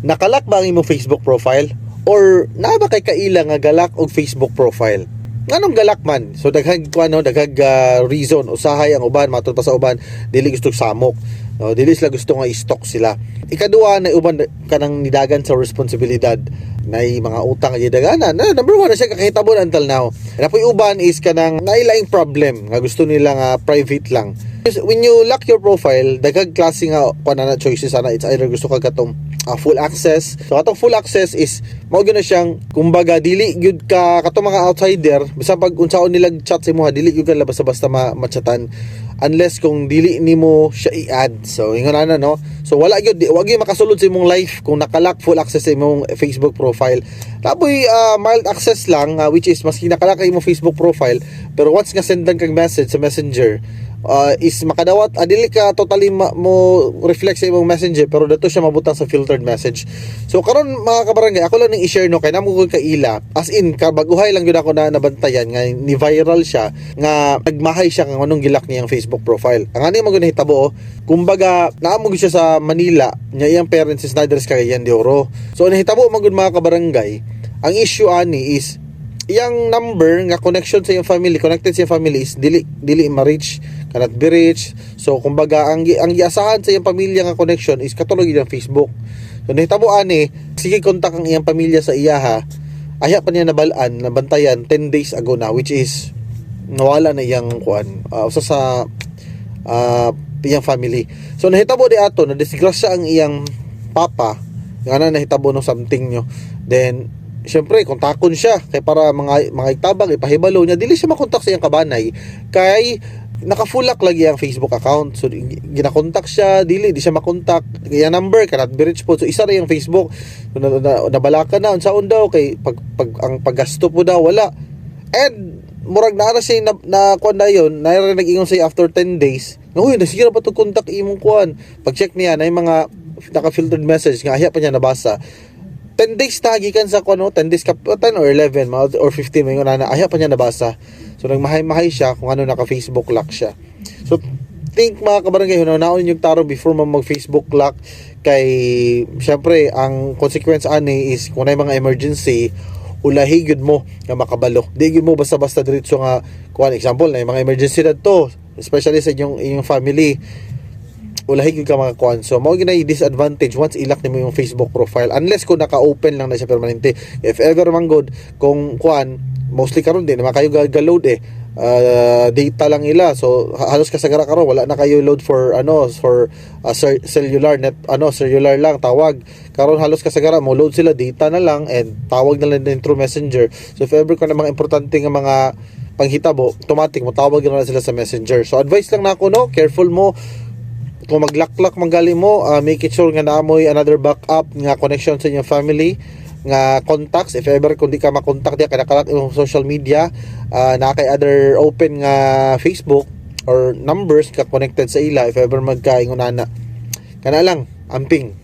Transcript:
Naka-lock ba ang imong Facebook profile? Or naa ba kay kaila nga ga-lock og Facebook profile? Nganong ga-lock man? So daghang kuan, no, daghang reason. Usahay ang uban, matud pa sa uban, dili gusto samok. No, dili sila gusto nga i-stalk sila. Ikaduha, na uban kanang nidagan sa responsibilidad, nay mga utang nga gidaganan. Na, number one na siya kakahitabo until now. Naa poy uban is kanang nailaing problem nga gusto nila nga private lang. When you lock your profile, daghang klase nga kuan na choices ana. It's either gusto ka katong full access. So atong full access is mao gyud na siyang kumbaga dili gyud ka katong mga outsider, bisan pag unsaon nila chat sa imo, dili gyud ka basta-basta ma-chatan unless kung dili nimo siya i-add. So ingon ana, no. So wala gyud di, wa gyud makasulod sa imong life kung naka-lock full access sa imong Facebook profile. Tapoy mild access lang, which is maski naka-lock ang imong Facebook profile, pero once nga sendan kag message sa Messenger, is makadawat, dili ka totally mo reflect sa imong Messenger, pero dato siya mabutang sa filtered message. So karon, mga kabarangay, ako lang ning i-share, no, kay namo ko kaila, as in kabaguhay lang gyud ako na nabantayan nga ni viral siya nga nagmahay siya nga nganong gi-lock niyang Facebook profile. Ang ano man gyud nahitabo, oh, kumbaga naa mo gyud siya sa Manila nya iyang parents is naa sa Cagayan de Oro. So nahitabo man gyud, mga kabarangay, ang issue ani is iyang number nga connection sa iyang family, connected sa iyang family, is dili dili ma-reach, cannot be reached. So kumbaga ang giasahan sa iyang pamilya nga connection is katulad iyang Facebook. So nahitabo ani, sige kontak ang iyang pamilya sa iyaha, ayha pa niya nabalaan, nabantayan 10 days ago na, which is nawala na iyang kuan, usa sa iyang family. So nahitabo di ato na disgrasya ang iyang papa nga na nahitabo no something nyo. Then syempre kontakon siya kay para mga itabang ipahibalo niya, dili siya makontak sa iyang kabanay kay naka-full lock lagi ang Facebook account. So ginakontak siya, dili di siya makontak. Iya number cannot be reached po. So isa ra yung Facebook. So, nabalaka na unsaon daw kay pag ang paggasto po daw wala. And murag naa ra siya na kuan na yun, na nag-ingon siya after 10 days nga, "Uy, nasira pa to contact imong kuan." Pag check niya na yung mga naka-filtered message nga ayha pa niya nabasa. 10 days na gikan sa kuan, no, 10 days ka, 10 or 11 mga or 15, may na ayha pa niya nabasa. So nagmahay-mahay siya kung ano naka Facebook lock siya. So think, mga kabarangay, hunahunaon yung tarong before mo mag Facebook lock kay syempre ang consequence ani is kung na mga emergency, ulahi gyud mo nga makabalo. Di gyud mo basta-basta diretso nga kuan. Example na yung mga emergency to, especially sa inyong family, ulahi gyud ka mga kuan. So mao gyud na yung disadvantage once i-lock nimo yung Facebook profile, unless kung naka-open lang na siya permanente. If ever man good kung kuan, mostly karon di naman kayo ga-load eh. Data lang ila. So halos kasagara karon wala na kayo load for ano, for cellular net, ano, cellular lang tawag. Karon halos kasagara mo load sila data na lang and tawag na lang din through Messenger. So if ever kung na mga importante nga mga panghitabo, automatic mo tawag na lang sila sa Messenger. So advice lang nako, no, careful mo kung mag-lock-lock manggali mo, make it sure nga naamoy another backup nga connection sa inyong family nga contacts. If ever kung di ka makontak diya kay naka-lock imong social media, naa kay other open nga Facebook or numbers ka connected sa ila if ever magkaingon ana. Kana lang, amping.